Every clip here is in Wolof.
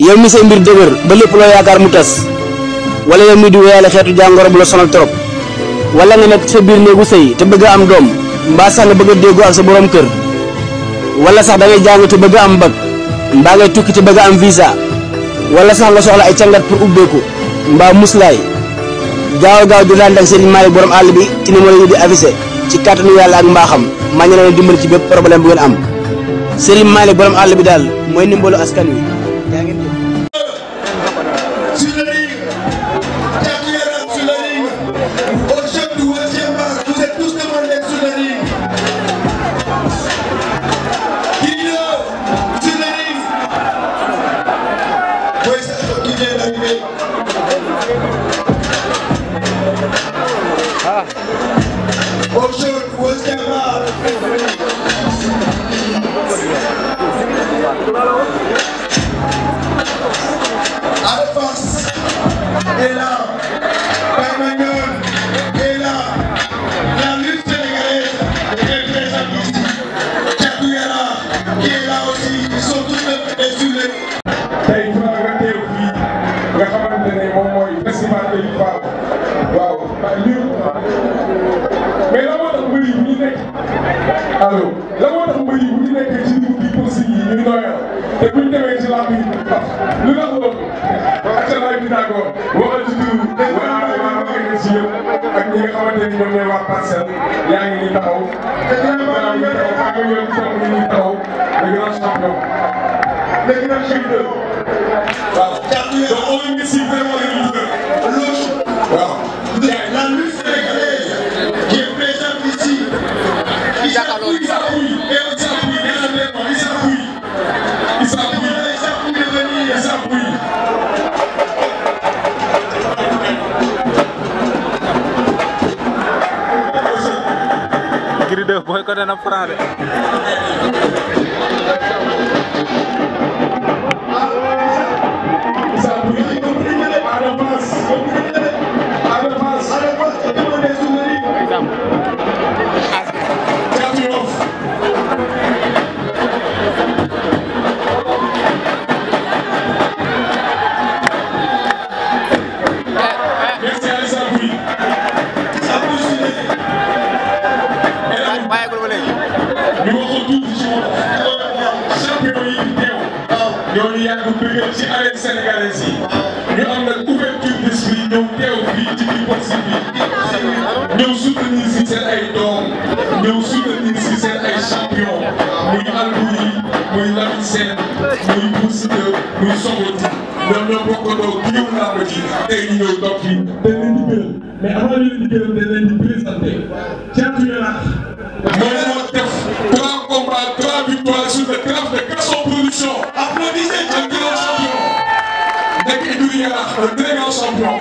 yow mi say mbir dëgër ba lépp loo yaakaar mu tas wala yow mi di wéyale xeetu jàngoro bu la sonal trop wala nga nekk sa biir néegu sëy te bëgg a am doom mbaa sax nga bëgg a déggoo ak sa borom kër wala sax da ngay jàng te bëgg a am bac mbaa ngay tukki te bëgg a am visa wala sax nga soxla ay cangat pour ubbeeku mbaa muslaay gaaw di daan ak Serigne Malick borom àll bi ci numéro yi di affiché ci kàttanu yàlla ak mbaaxam maa ngi leen dimbali ci bépp problème bu ngeen am Serigne Malick borom àll bi daal mooy ndimbalu askan wi yaa ngeen jëf. allo la moo tax mbir yi bu ñu nekkee ci niveau bi politique yi ñu ngi doyal te bu ñu demee ci làmb yi tax lu tax loolu ak sa laaj bi d'accord waxal ci tur waa si yëpp ak ñi nga xamante ni ñoom ñooy waa parcelle yaa ngi nii taxaw te yaa ngi taxaw ak ñoom ñu ngi taxaw le grand champion le grand champion waaw donc on ngi si vraiment le leader waaw la lutte sénégalaise qui est présente ici il s'appuie et on s'appuie il s'appuie de venir il s'appuie. Gris 2 boycotté na Franc de. ñooñu yàgg bëggal ci arène sénégalaise yi ñu am nag ouverture d'esprit ñëw teew fii ci biir boxe bi ñëw soutenir si seen ay doom ñëw soutenir si seen ay champion muy Albouri muy Lamine Sène muy Bou Siteu muy Sokoti ñoom ñoo bokkandoo géew làmb ji tey ñu ñëw toog fii dañ leen di gërëm mais avant ñu leen di gërëm dañ leen di présenté Thiatou Yarakh moom moo def 3 combats 3 victoires sur le graphe de Gaston Production. Applaudissez un grand champion. Nekk Idou Yarakh, un très grand champion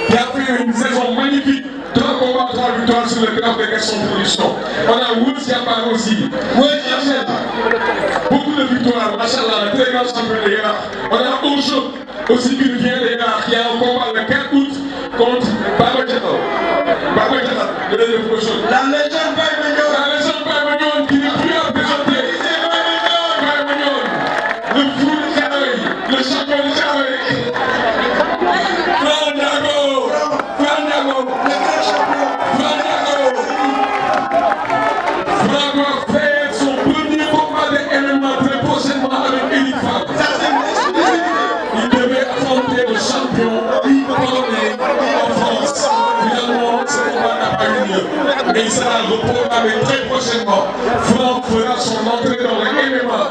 qui a fait une saison magnifique. 3 combats 3 victoires sur le graphe de Gaston Production. On a Wouss Diapar aussi. Beaucoup de victoires, machallah, un très grand champion de Yarakh. On a Ojo aussi qui vient de Yarakh, qui a un combat le 4 août contre Baba Diatta. Baba Diatta, le deuxième prochain. La légende Baye Mandione. La légende Baye Mandione qui n'est plus à présenter. Baye Mandione, le fou de Thiaroye, le champion de Thiaroye. Franc Ndiago, Franc Ndiago, le grand champion. Franc Ndiago. Franc doit faire son premier combat de MMA très prochainement avec Eric Fabre. Il devait affronter le champion polonais en France. Finalement, ce combat n'a pas eu lieu. Mais il sera reprogrammé très prochainement. Franck fera son entrée dans le MMA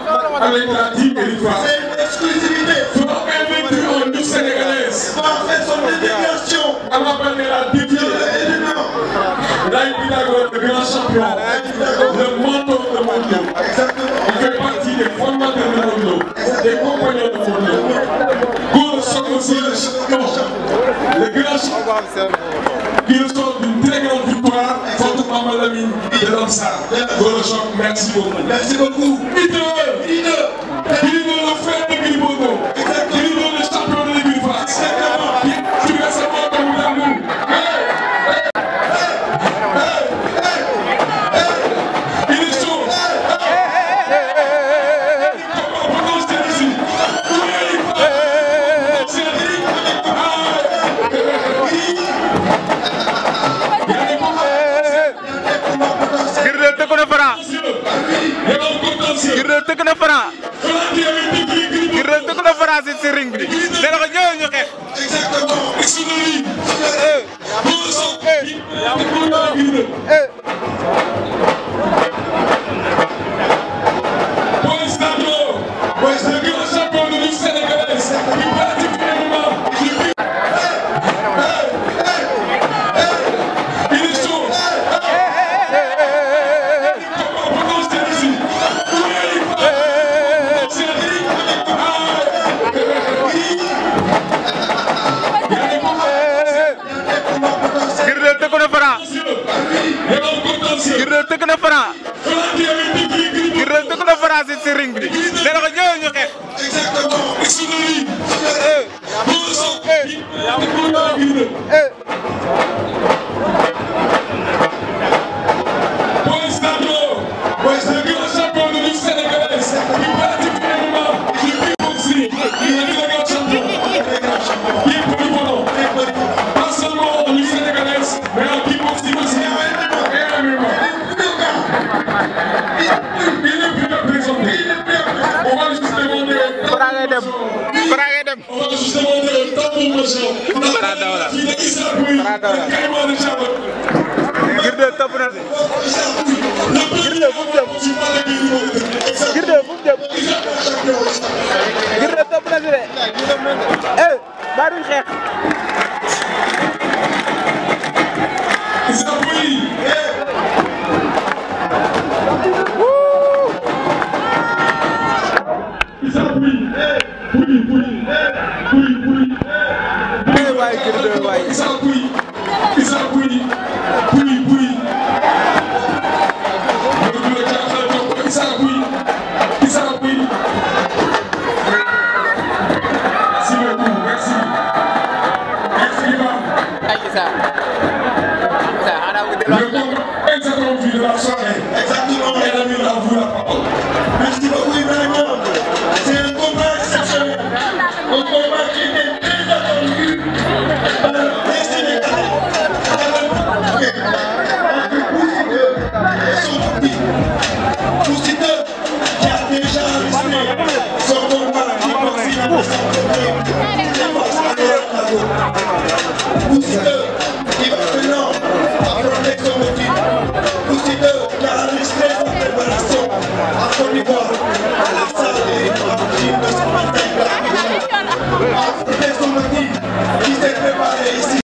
avec la team Eric Fabre. C'est une exclusivité. Franck invaincu en lutte sénégalaise. Franck fait son dédication. On l'appelle la dédiée. Laye Pythagore, le grand champion. Le mentor de Modou Lô. Il fait partie des formateurs de Modou Lô, des compagnons de Modou Lô. Gora Sock aussi, le champion. Le grand champion. Qui ressort d'une très grande victoire contre Mama Lamine de Lansar. Gora Sock, merci beaucoup. Merci beaucoup. Gris 2, le frère de Gris Bordeaux. Gris 2, le champion de l'Écurie Fass. Qui récemment comme l'amour. français ci ring bi dana ko ñëw ñu xeex. Exactement. tëgg na Franc Guiers tëgg na Franc ci ring bi dana ko ñëw ñu xeex. Guiers topp na si. Guiers fu mu jëm. Guiers fu mu jëm. Guiers topp na si de. Ba duñ xeex. Merci beaucoup Ibrahima. C'est un combat exceptionnel. Un combat qui était très attendu par les Sénégalais. Boussiteu qui a déjà risqué son combat qui continue à Boussiteu qui va maintenant affronter son motif. Boussiteu qui a risqué son préparation en Côte d'Ivoire à la salle des